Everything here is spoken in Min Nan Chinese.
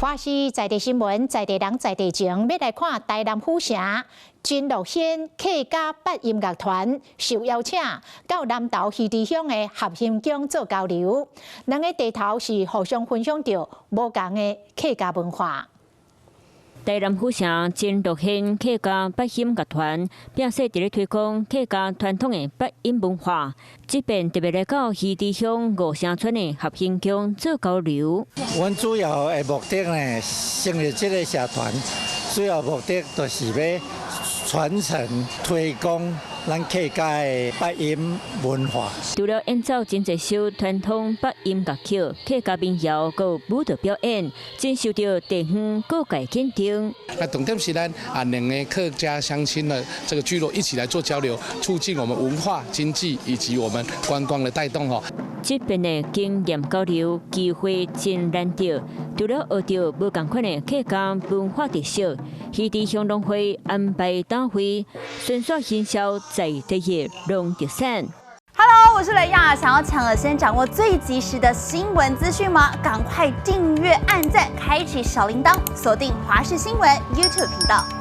華視在地新聞，在地人在地情，欲來看台南府城真樂軒客家八音樂團受邀請到南投魚池鄉的合興宮做交流。兩个地頭是互相分享著無仝的客家文化。台南府城真樂軒客家八音樂團，摒細佇咧推廣客家傳統的八音文化。這遍特別來到魚池鄉五城村的合興宮做交流。阮主要的目的呢，成立這个社團，主要目的就是欲傳承推廣咱客家的八音文化。除了演奏真濟首傳統八音樂曲、客家民謠閣舞蹈表演，真受著地方各界肯定。那重點是咱啊兩个客家鄉親的這個聚落一起來做交流，促進我們文化、經濟以及我們觀光的帶動吼。這遍的經驗交流機會真難得，除了學著無仝款的客家文化特色，魚池鄉農會安排大會，宣傳行銷在地的農特產。 Hello，我是雷亞，想要搶先掌握最及時的新聞資訊嗎？趕快訂閱、按讚、開啟小鈴鐺，鎖定華視新聞 YouTube 頻道。